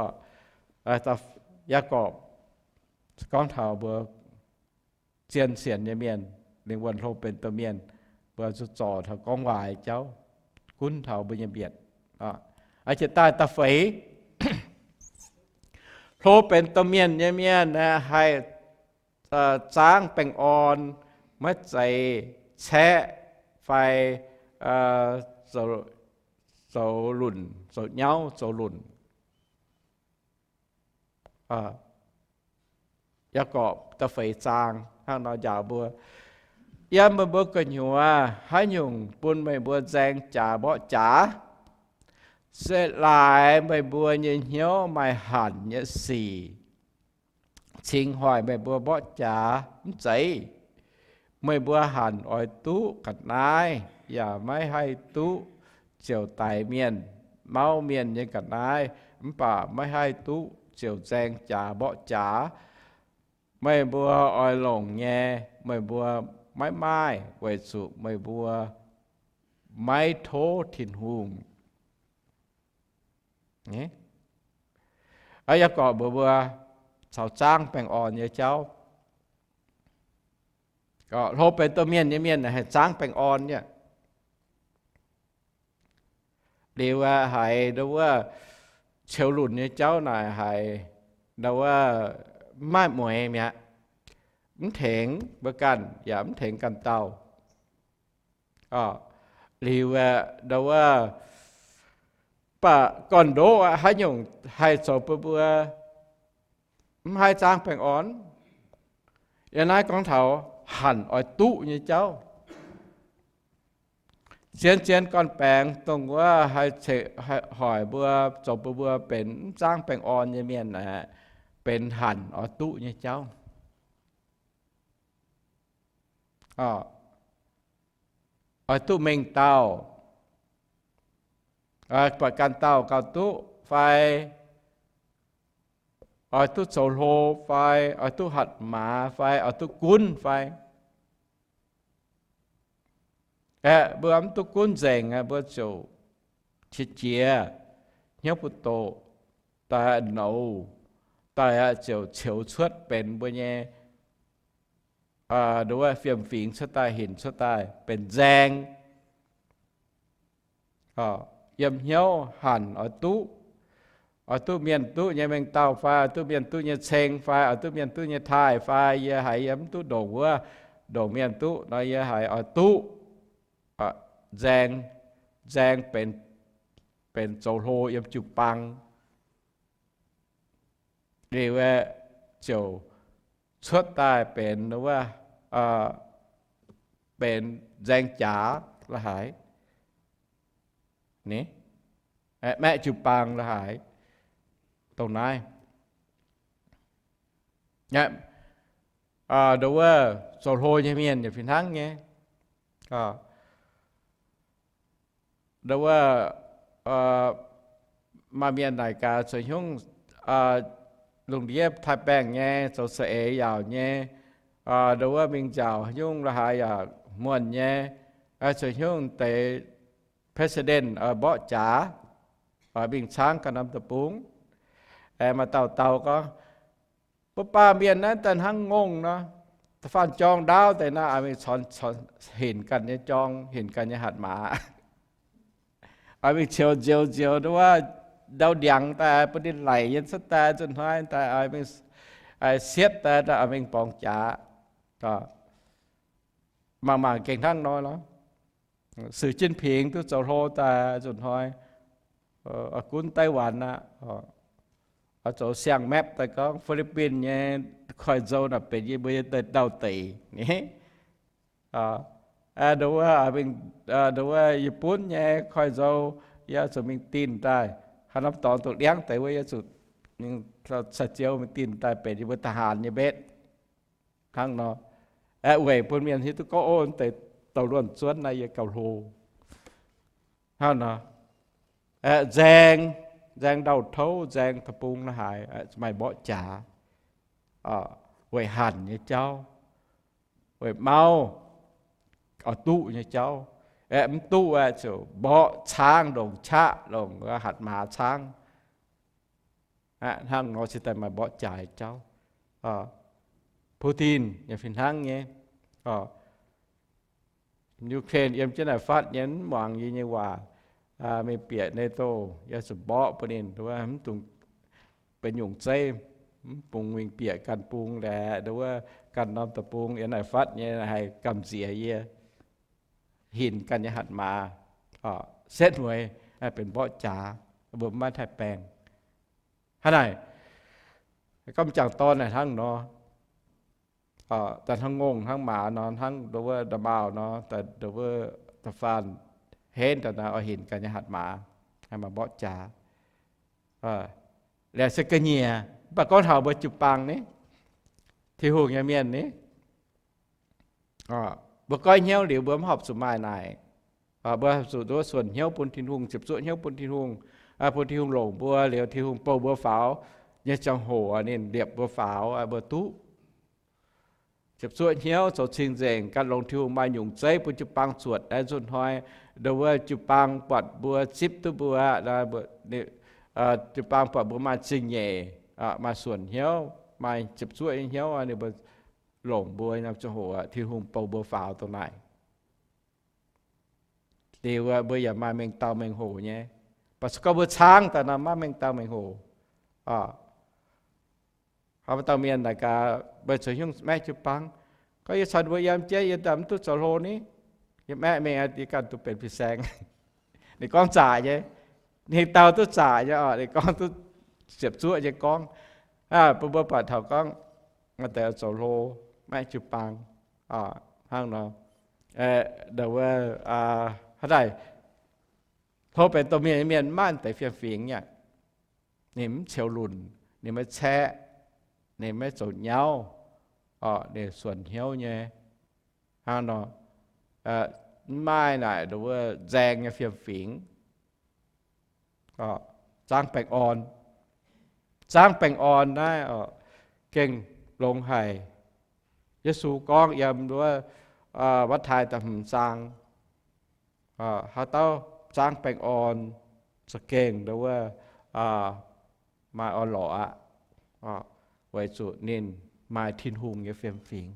Yaagorpc gorngv taux mbuo zien sienx nyei mienh, lingh wuonh hlo benx domh mienh, mbuo zuqc zorc taux gorngv waac jauv, gunv taux mbuo nyei mbietc. Jiex daaih da'feix, hlo benx domh mienh nyei mienh aeqv, haih zaangv baengh orn, maiv zeiz caeqv fai zoux lunc, zoux nyauv, zoux lunc. Yaagorpc da'feix zaang hnangv nor njaaux mbuo, yiem meih mbuo gu'nyuoz haaix nyungc bun meih mbuo nzaeng jaax mborqv jaax, se laaix meih mbuo nyei hnyouv maaih hanc nyei sic cingx hoic meih mbuo mborqv jaax mv zeiz. Meih mbuo hanc oix duqv ga'naaiv yaac maiv haih duqv ziouc daix mienh, mauv mienh nyei ga'naaiv, mv baac maiv haih duqv ziouc nzaeng jaax mborqv jaax. Meih mbuo oix longc nyei, meih mbuo maiv maaih, weic zuqc meih mbuo maiv tov Tin-Hungh. Yaagorpc mbuox mbuo caux zaangv baengh orn nyei jauv. Hlo benx domh mienh nyei mienh haih zaangv baengh orn nyei. Liuz aeqv, haiz ndau wuov ceux lunc nyei jauv naaic haiz ndau wuov mv maaih mueix mi'aqv, mv tengx mbuo ganh yaac mv tengx ganh dauh. Liuz aeqv, ndau wuov, mv baac gorn-ndoqv aqv, haaix nyungc haih zoux bun mbuo mv haih zaangv baengh orn? Yiem naaiv gorngv taux hanc oix duqv nyei jauv. Zien-zien gorn-baengx dongh wuov haih hoic mbuo, zoux bun mbuo benx mv zaangv baengh orn nyei mienh aeqv, benx hanc oix duqv nyei jauv. Oix duqv mengh dauh, buatc ganh dauh gauh duqv fai, oix duqv zoux hlo fai, oix duqv hatc maaz fai, oix duqv gunv fai. Aeqv, mbuo mv duqv gunv nzengc, mbuo ziouc qiex jiez, hnyouv mbu'ndongx doqc, daaih nouz, daaih ziouc ceux cuotv benx mbuo nyei, nduov, fiem-fingx cuotv daaih, hinc cuotv daaih benx nzaeng. Yiem hnyouv hanc oix duqv, oix duqv mienh duqv nyei mengh dauh fai, oix duqv mienh duqv nyei ceng fai, oix duqv mienh duqv nyei taaih fai, yie haiz yie mv duqv ndongc wuov, ndongc mienh duqv nor, yie haiz oix duqv nzaeng, nzaeng benx zoux hlo yiem jiu-baang. Liuz aeqv, ziouc cuotv daaih benx wuov, benx nzaeng jaax la'haaix, maeqv jiu-baang la'haaix, dongh naaiv. Nduov wuov, zoux hlo nyei mienh yaac fih hnangv nyei. Nduov wuov, maaih mienh naaic gaax, zoux hnyungv lungh ndiev taaih baengh nyei, zoux saeng-eix yaauc nyei, nduov wuov, mingh nziaauc haaix nyungc la'haaix yaac muonh nyei, zoux hnyungv deix president mborqv jaax, mingh caangv ganh norm deic-bung. Aengx maaih dauh dauh gorngv, mbuo baamh mienh naaiv daaih hnangv ngongh nor, da'faanh jorng ndaauv deix naaiv, oix mingh corc, corc hinc ganh nyei jorng, hinc ganh nyei hatc maaz, oix mingh ceux nzioux nzioux nduov wuov, ndau ndiangx daaih bun ninh laic yiem cuotv daaih, nzunc hnoi daaih oix mingh sietv daaih, oix mingh borngz jaax. Mangc mangc gengh hnangv nor lorqc. Sui Jin Ping duqv zoux hlo daaih nzunc hnoi, oix gunv Taiwan aqv, oix zoux siang-mapv daaih gorngv Fi^li^bin nyei koiv-nzou naaic benx yie mbuo nyei ndau-deic. Nduov wuov, nduov wuov, Yietc Bunv nyei koiv-nzou, yie zuqc mingh dinh daaih, haaix norm dorngx duqv liangv deix wuov, yie zuqc mingh caux Ziouv mingh dinh daaih benx yie mbuo ทหาร nyei mbetv. Hnangv nor, aeqv, weic bun mienh hiuv duqv gorngv, o, deix douc luonh zuonv naaiv yie gauh hlo. Hnangv nor, aeqv, nzaeng, nzaeng ndau-touv, nzaeng deic-bung la'haaix, maaih mborqv jaax, weic hanc nyei jauv, weic mauv, oix duqv nyei jauv. Aeqv, mv duqv aeqv, ziouc mborqv caangv, longc qaqv, longc hatc maaz caangv. Hnangv nor cingx daaih maaih mborqv jaax jauv. Putin yaac fih hnangv nyei. Ukraine yiem jienv naaic fatv nyei, mv muangx yie nyei waac. Mingh bieqc NATO, yie zuqc mborqv bun ninh, mv dungx benx nyungc zeiv, mv bungx mingh bieqc ganh bung laeh, wuov ganh norm deic-bung yiem naaic fatv nyei haih gamh nziex yie. Hinc ganh nyei hatc maaz, setv mueiz, benx mborqv jaax, mbuo maiv haih baengh. Hnangv naaic, gorngv m'jangc dorn naaic hnangv nor, daaih hnangv ngongh hnangv maaz nor, hnangv ndongc wuov nda'maauh nor, ndongc wuov da'faanh henv daaih nor, oix hinc ganh nyei hatc maaz, maaih mborqv jaax. Laengz se ga'nyiec, mv baac gorngv taux mbuo jiu-baang ni, Tin-Hungh nyei mienh ni, mbuo goiv hnyouv liuz mbuo mv horpc zuqc maaih naaic. Mbuo zuqc nduov suonc hnyouv bun Tin-Hungh, ziepc zuoqv hnyouv bun Tin-Hungh, bun Tin-Hungh longc mbuo liuz Tin-Hungh bou mbuo faaux nyei ziangh hoc ninh liepc mbuo faaux, mbuo duqv ziepc zuoqv hnyouv zoux cing-nzengc, gan longx Tin-Hungh maaih nyungc zeiv bun jiu-baang zuotc naaiv nzunc hnoi, ndongc wuov jiu-baang buatc mbuo zipv duqv mbuo, jiu-baang buatc mbuo maaih zingh nyeic, maaih suonc hnyouv, maaih ziepc zuoqv nyei hnyouv, ninh mbuo longc mbuo nyei ziangh hoc, Tin-Hungh bou mbuo faaux dongh naaic. Liuz mbuo yaac maaih mengh dauh mengh hoc nyei. Mv baac se gorngv mbuo caangv daaih nor maiv mengh dauh mengh hoc. Haaix dauh mienh naaic gaax, meih zoux haaix nyungc maeqv jiu-baang? Gorngv yie caux mbuo yiem jienv, yie daaih mv duqv zoux hlo ni. Yie maeqv mingh, yie ganh duqv benx fin-saeng. Ninh gorngv zaqc nyei. Ninh dau duqv zaqc nyei oc. Ninh gorngv duqv ziepc zuoqv nyei gorngv. Bun mbuo buatc taux gorngv maaih deix zoux hlo, maeqv jiu-baang hnangv nor. Haaix daaih hlo benx domh mienh nyei mienh maiv maaih deix fiem-fingx aqv. Ninh mv ceux lunc, ninh maiv caeqv, ninh maiv zoux nyauv, ninh suonc hnyouv nyei. Hnangv nor, mv maaih naaic ndongc wuov nzaeng nyei fiem-fingx. Zaangv baengh orn, zaangv baengh orn naaiv gengh longx haic. Yesu gorngv yiem wuov Matv^taai da'hmz zaang, haaix dauh zaangv baengh orn za'gengh ndongc wuov maaih orn-lorqc aqv, weic zuqc ninh maaih Tin-Hungh nyei fiem-fingx.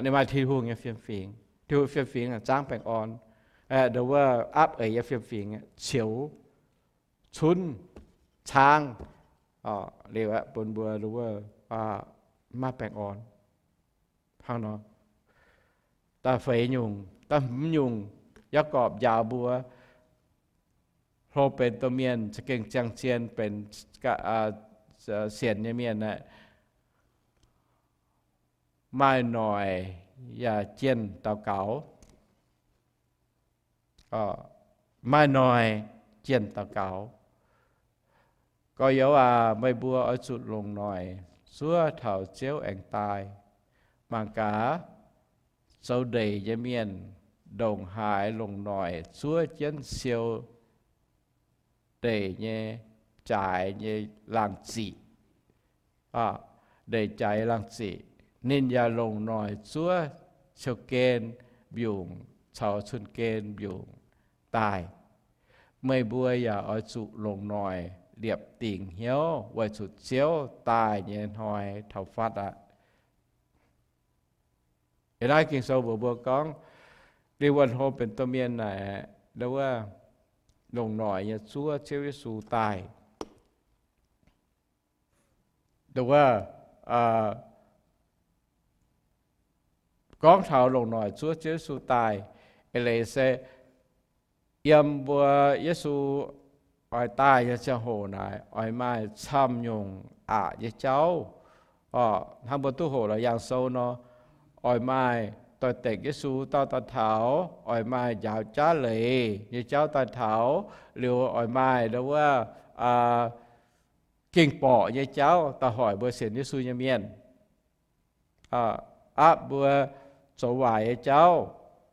Ninh maaih Tin-Hungh nyei fiem-fingx. Tin-Hungh fiem-fingx zaangv baengh orn, ndongc wuov aapv eix nyei fiem-fingx cioux, cunv, caangv liuz aeqv, bun mbuo ndongc wuov maaih baengh orn. Hnangv nor, da'feix nyungc, da'hmz nyungc, Yaagorpc njaaux mbuo, hlo benx domh mienh za'gengh ziangh zien benx sienx nyei mienh aeqv, maaih noic yaac jienh daux gaux. Maaih noic jienh daux gaux. Gorx-youz aac, meih mbuo oix zuqc longc noic zuov taux Ziouv aengx daaih. Mangc gaax, zoux ndeic nyei mienh ndongc haaix longc noic zuov jienv siou ndeic nyei jaaix nyei laangh ziqc. Ndeic jaaix laangh ziqc, ninh yaac longc noic zuov siou-gen mbiungc caux cun-gen mbiungc daaih. Meih mbuo yaac oix zuqc longc noic liepc dingc hnyouv weic zuqc Ziouv daaih nyei hnoi taux fatv aqv. Ih naaiv Ging-Sou mbuox mbuo gorngv, lingh wuonh hlo benx domh mienh naaic, wuov, longc noic nyei zuov Ziouv Yesu daaih. Wuov, gorngv taux longc noic zuov Ziouv Yesu daaih, eix leiz se yiem mbuo Yesu oix daaih nyei ziangh hoc naaic, oix maaih camv nyungc aqc nyei jauv. Hnangv mbuo duqv hoqc lorz yangh sou nor, oix maaih doix-dekc Yesu dauh daaih taux, oix maaih njaaux jaav leiz nyei jauv daaih taux, liuz oix maaih wuov, ging-borqc nyei jauv daaih hoic mbuo sienx Yesu nyei mienh, aapv mbuo zoux waaic nyei jauv,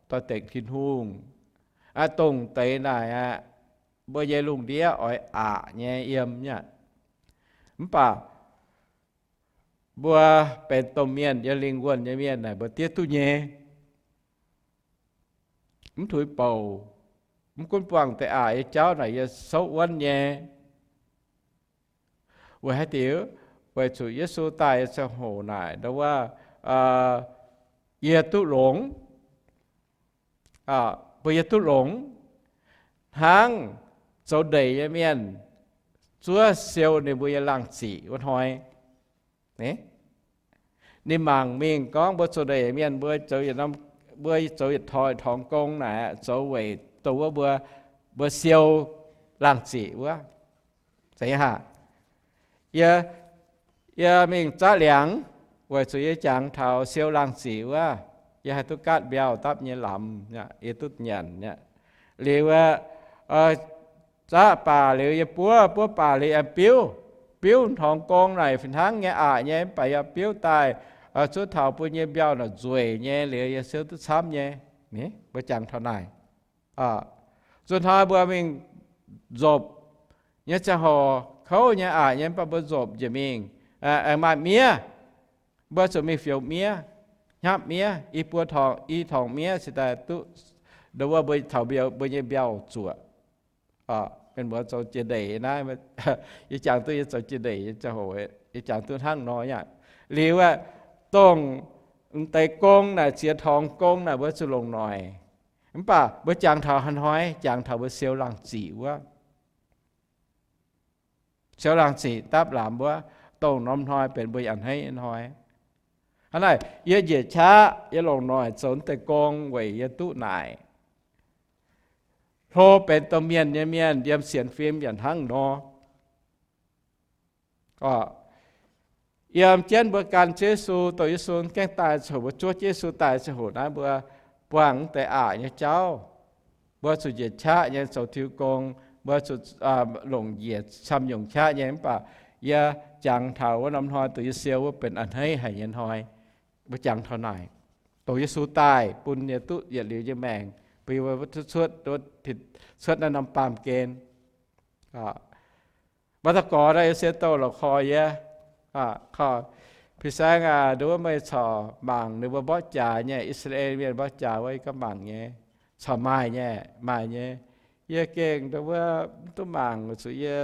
doix-dekc Tin-Hungh. Aa, dongh deix naaic aqv, mbuo nyei lungh ndiev oix aqc nyei yiem nyei aqv. Mv baac mbuo benx domh mienh yiem lingh wuonh nyei mienh naaic, mbuo diev duqv nyei. Mv tuix bouc, mv gunv buangh deix aqc nyei jauv naaic yie souv wuonv nyei. Weic haaix diuc? Weic zuqc Yesu daaih nyei ziangh hoc naaic, ndau wuov, yie duqv longx, mbuo yie duqv longx, hnangv zoux ndeic nyei mienh zuov siou ninh mbuo nyei laangh ziqc wuov hnoi. Ninh mangc mingh gorngv mbuo zoux ndeic mienh, mbuo zoux yietc toi torngx gong naaic, zoux weic dongh wuov mbuo, mbuo siou laangh ziqc wuov. Zeiz haic. Yie, yie mingh zaqv liangx weic zuqc yie jangx taux siou laangh ziqc wuov, yie haih duqv gaatv mbiauh dapv nyei lamz, yie duqv nyanc. Liuz, zaqv baac liuz yie buov, buov baac liuz aengx biuv. Biuv torngx gong naaic fih hnangv nyei aqc nyei, mv baac yie biuv daaih zuov taux bun nyei mbiauh naaic nzueic nyei liuz yie siou duqv camv nyei. Mbuo jangx taux naaic. Zuqc hnoi mbuo mingh nzopc nyei ziangh hoc, kouv nyei aqc nyei, mv baac mbuo nzopc njiec mingh, aengx maaih miev. Mbuo zuqc mingh fioux miev, hnyapv miev, i buo torngx, i torngx miev cingx daaih duqv, ndau wuov mbuo taux mbiauh, mbuo nyei mbiauh zuoqc. Mienh muoz zoux jiex ndeic naaiv, yie jangx duqv yie zoux jiex ndeic nyei ziangh hoc, yie jangx duqv hnangv nor aqv. Liuz aeqv, dongh m'deix gong naaic, ziex torngx gong naaic mbuo zuqc longc noic. Mv baac mbuo jangx taux haaix hnoi? Jangx taux mbuo siou laangh ziqc wuov. Siou laangh ziqc dapv lamz wuov, dongh norm hnoi benx mbuo a'hneiv nyei hnoi. Hnangv naaic, yie njiec qaqv, yie longc noic zoux deix gong weic yie duqv naaic, hlo benx domh mienh nyei mienh yiem sienx fim yaac hnangv nor. Yiem jienv mbuo gan Yesu, dongh Yesu gaengh daaih ziangh hoc, mbuo zuov Yesu daaih ziangh hoc naaiv, mbuo buangh deix aqc nyei jauv. Mbuo zuqc njiec qaqv nyei zoux tiux gong, mbuo zuqc longc njiec camv-nyungc qaqv nyei. Mv baac yie jangx taux wuov norm hnoi dongh yie siou wuov benx a'hneiv haic nyei hnoi. Mbuo jangx taux naaic, dongh Yesu daaih bun yie duqv yietc liuz nyei maengc, bun yie mbuo duqv cuotv, cuotv naaiv norm baamh gen. Mbuo daux gorx naaiv, yie se douh la'koi yie, fin-saeng aac, nduov meih corc mangc ninh mbuo mborqv jaax nyei, I^saa^laa^en Mienh mborqv jaax wuov, yie gorngv mangc nyei. Corc maaih nyei, maaih nyei. Yie gengh nduov mv duqv mangc, zuqc yie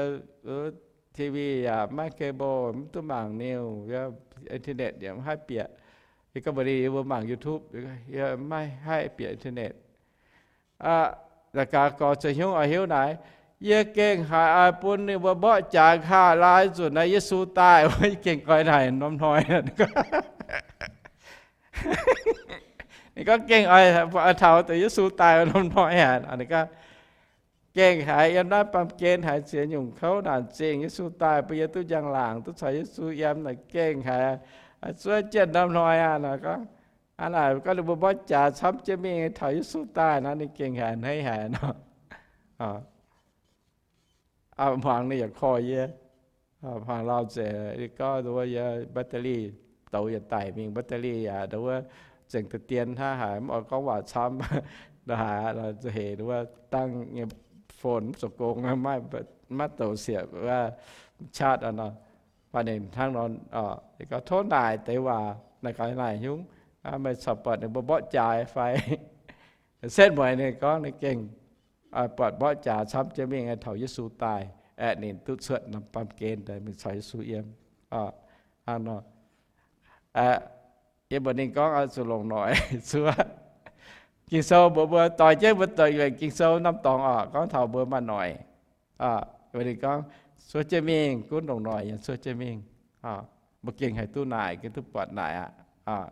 TV yaac maiv cable, mv duqv mangc news, internet yaac mv haih bieqc. Yie gorngv mbuox ninh, yie mbuo mangc YouTube, yie maiv haih bieqc internet. La'gaax gorx za'hnyungv oix hiuv naaic, yie gengh haiz oix bun ninh mbuo mborqv jaax nqa'haav laai nzunc naaiv Yesu daaih wuov, yie gengh oix naaic norm hnoi. Ninh gorngv gengh oix taux deix Yesu daaih norm hnoi aqv. Ninh gorngv gengh haiz yiem naaiv baamh gen haiz ziex nyungc kouv naanc zingh, Yesu daaih bun yie duqv njang-laangc, duqv caux Yesu yiem naaic gengh haiz zuov jienv norm hnoi aqv. Naaic gorngv, aa, naaic gorngv ninh mbuo mborqv jaax camv jienv mingh taux Yesu daaih nor, ninh gengh haiz a'hneiv haic nor. Hmuangx ninh yaac korv yie. Hmuangx lauh nzengc, gorngv nduov yie battery douz yaac daic mingh, battery yaac nduov zengc deix dien hnangv haaix, mv oix gorngv waac camv. Nduov haaix, hec nduov dangh nyei phone mv zoux gong, maiv douz siec wuov charge nor. Mv baac ninh hnangv nor, gorngv tov naaic deix waac, naaic gaax naaic hnyungv, meih corc buatc ninh mbuo mborqv jaax fai? Setv mueiz ninh gorngv ninh gengh buatc mborqv jaax camv jienv mingh taux Yesu daaih, aeqv, ninh duqv cuotv norm baamh gen daaih mingh caux Yesu yiem. Hnangv nor, yie mbuox ninh gorngv oix zuqc longc noic zuov. Ging-Sou mbuox mbuo, doix jienv mbuo doix nzuonx Ging-Sou norm dorngx oc, gorngv taux mbuo maaih noic. Mbuox ninh gorngv zuov jienv mingh, gunv longc noic yaac zuov jienv mingh. Mbuo gengh haih duqv naaic, gengh duqv buatc naaic aqv.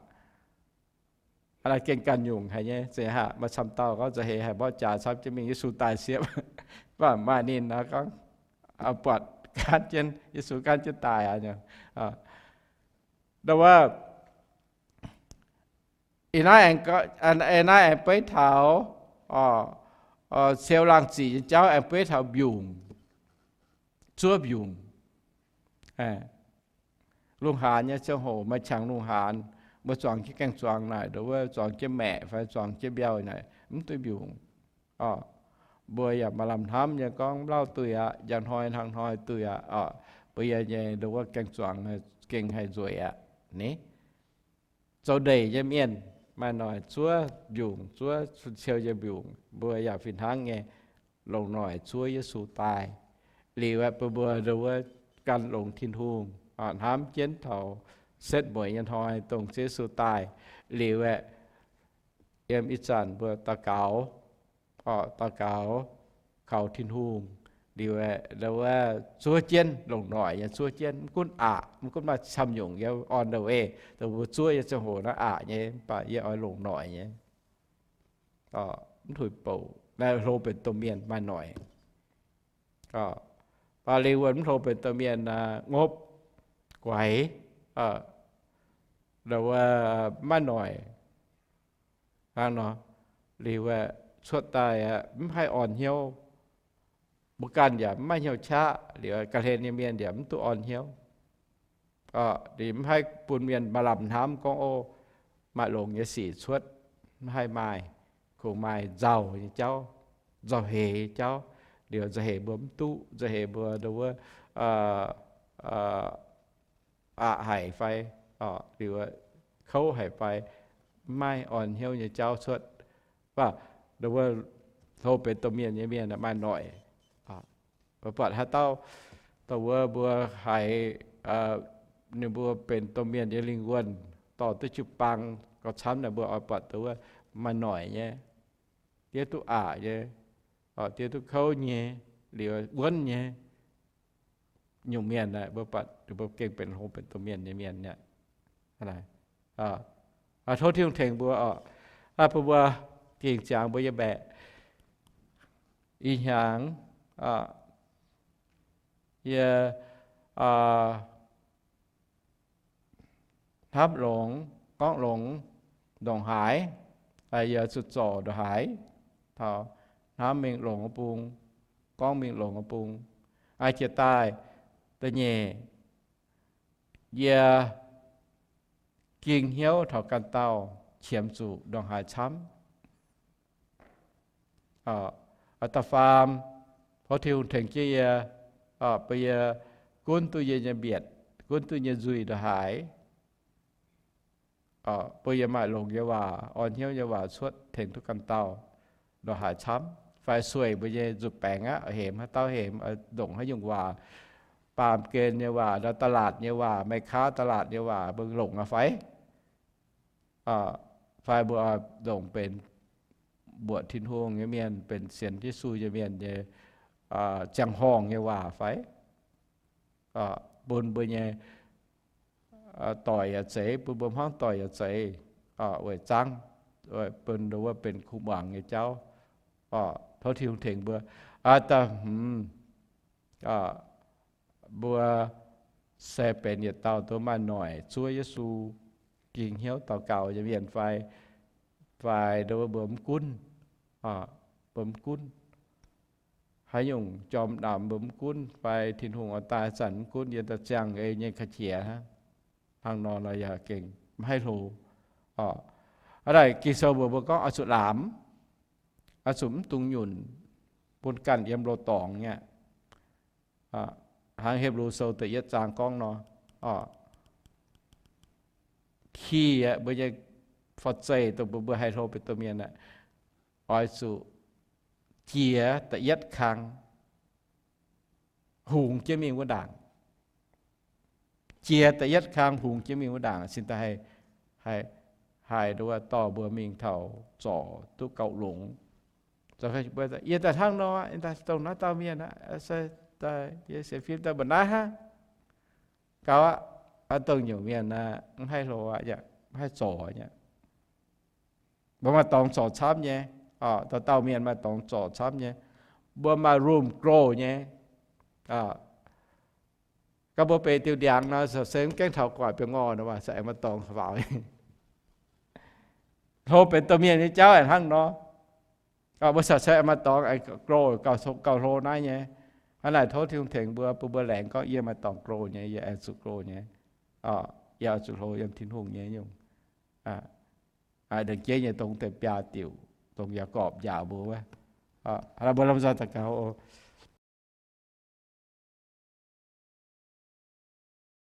Aa, gengh ganh nyungc haic nyei, zeiz haic. Maaih camv dauh gorngv za'heix haih mborqv jaax camv jienv mingh Yesu daaih siepv. Mv baac maaih ninh nor gorngv buatc gaanv jienv, Yesu gaanv jienv daaih aqv. Ndau wuov, ih naaiv aengx beiv taux siou laangh ziqc nyei jauv, aengx beiv taux mbiungc, zuov mbiungc. Lungh haanz nyei ziangh hoc maaih qangx lungh haanz, mbuo zuangx jienv gaeng-zuangx naaic, nduov zuangx jienv maeqc fai zuangx jienv mbiauh naaic, mv duqv mbiungc. Mbuo yaac maaih lamh hnamv nyei gorngv mv lauh duih aqv, njang hnoi hnangv hnoi duih aqv. Mbuo yie nyei nduov gaeng-zuangx gengh haih nzueic aqv. Ni zoux ndeic nyei mienh maaih noic zuov mbiungc, zuov siou nyei mbiungc. Mbuo yaac fih hnangv nyei, longc noic zuov Yesu daaih. Liuz aeqv, bun mbuo nduov gan longx Tin-Hungh, hnamv jienv taux setv mueiz nyei hnoi dongh Yesu daaih liuz aeqv, yiem ih zanc mbuo daux gaux, daux gaux kaux Tin-Hungh liuz aeqv, zuov jienv longc noic nyei zuov jienv, mv gunv aqc, mv gunv maaih camv nyungc yiem on the way, dongh mbuo zuov nyei ziangh hoc naaiv aqc nyei, mv baac yie oix longc noic nyei. Mv tuix bouc naaiv hlo benx domh mienh maaih noic. Baac liuz wuov mv hlo benx domh mienh ngopv guaix, maiv noic. Hnangv nor, liuz aeqv, cuotv daaih aeqv, mv haih orn hnyouv. Mbuo ganh yaac mv maaih hnyouv qaqv, liuz ga'hlen nyei mienh yaac mv duqv orn hnyouv. Liuz mv haih bun mienh maaih lamh hnamv gorngv, o, maaih longx nyei sic cuotv. Mv haih maaih. Kungx maaih nzauh nyei jauv, nzauh heix nyei jauv. Liuz nzauh heix mbuo mv duqv, nzauh heix mbuo ndau wuov aqc haic fai, liuz kouv haic fai, mv maaih orn hnyouv nyei jauv cuotv. Mv baac ndau wuov hlo benx domh mienh nyei mienh maaih noic. Mbuo buatc haaix dauh, ndau wuov mbuo haiz ninh mbuo benx domh mienh nyei lingh wuonh dorh duqv jiu-baang gauh camv naaic, mbuo oix buatc ndau wuov maaih noic nyei, diev duqv aqc nyei, diev duqv kouv nyei, liuz wuonv nyei nyungc mienh aeqv, mbuo buatc ninh mbuo gengh benx hlo benx domh mienh nyei mienh aqv. Tov Tin-Hungh tengx mbuo oc. Bun mbuo gengh ziangx mbuo yiem mbaeqc ih hnyangx, yie hnamv longx, gorngv longx ndongc haaix, yie zuqc zorc ndongc haaix, taux hnamv mingh longx wuov bung, gorngv mingh longx wuov bung. Jiex daaih da'nyeic, yie ging hnyouv taux ganh dauh qiemx zuqc ndongc haaix camv. Da'faam, tov Tin-Hungh tengx jienv yie, bun yie gunv duqv yie nyei mbietc, gunv duqv nyei nzuih ndongc haaix, bun yie maaih longx nyei waac, orn hnyouv nyei waac cuotv tengx duqv ganh dauh ndongc haaix camv. Fai sueih mbuo nyei nzuih baengx aqv, hemx haaix dauh hemx, ndongc haaix nyungc waac, baamh gen nyei waac, ndau ตลาด nyei waac, Meikaa ตลาด nyei waac, mbuo longc aqv fai? Fai mbuo ndongc benx mbuoqc Tin-Hungh nyei mienh, benx sienx Yesu nyei mienh nyei ziangh horngh nyei waac fai? Bun mbuo nyei doic yaac zeiz, bun mbuo hmuangv doic yaac zeiz, weic zangv, bun wuov benx kuv muangx nyei jauv. Tov Tin-Hungh tengx mbuo. Da'hmz, mbuo se benx yietc dauh duqv maaih noic zuov Yesu, ging hnyouv daux gaux nyei mienh fai? Fai nduov mbuo mv gunv, mbuo mv gunv, haaix nyungc jorm namx mbuo mv gunv fai Tin-Hungh oix daaih zanc mv gunv, yie daaih ziangh ei nyei ka'qiex hnangv. Hnangv nor nor yaac gengh mv haih hlo. Aa naaic Ging-Sou mbuox mbuo gorngv oix zuqc laamz, oix zuqc mv dungx nyunc, bun ganh yiem loz-dorngx nyei aqv. Hnangv Hipv^lu Sou da'yietv zaang gorngv nor, ki aqv, mbuo nyei forv-zeih dongh mbuo, mbuo haih hlo benx domh mienh aqv, oix zuqc jiex da'yietv kang hungx jienv mingh wuov ndaangc. Jiex da'yietv kang hungx jienv mingh wuov ndaangc, cingx daaih haih, haih dorh mbuo mingh taux zorc duqv gauh longx. Yie daaih hnangv nor, dongh naaiv dauh mienh aqv, yie sienx fim daaih mbuo naaiv hnangv. Gauh aqv, dongh nyungc mienh aqv, mv haih hlo aqv, mv haih zorc aqv. Mbuo maaih dorngx zorc camv nyei, dauh dauh mienh maaih dorngx zorc camv nyei. Mbuo maaih room grow nyei. Gorngv mbuo beiv diuh ndiangx nor, se mv gaengh taux gu'nguaaic biauv-ngorh nor, se aengx maaih dorngx faaux. Hlo benx domh mienh nyei jauv aengx hnangv nor. Mbuo se aengx maaih dorngx grow gauh hlo naaiv nyei. Hnangv naaic tov Tin-Hungh tengx mbuo, bun mbuo laengz gorngv yie maaih dorngx grow nyei, yie aengx zuqc grow nyei. Yie oix zuqc hlo yiem Tin-Hungh nyei nyungc. Deix jeiv nyei dongh deix biaa diuc, dongh Yaagorpc njaaux mbuo wuov. Mbuo lamh nzoih daux gaux oc.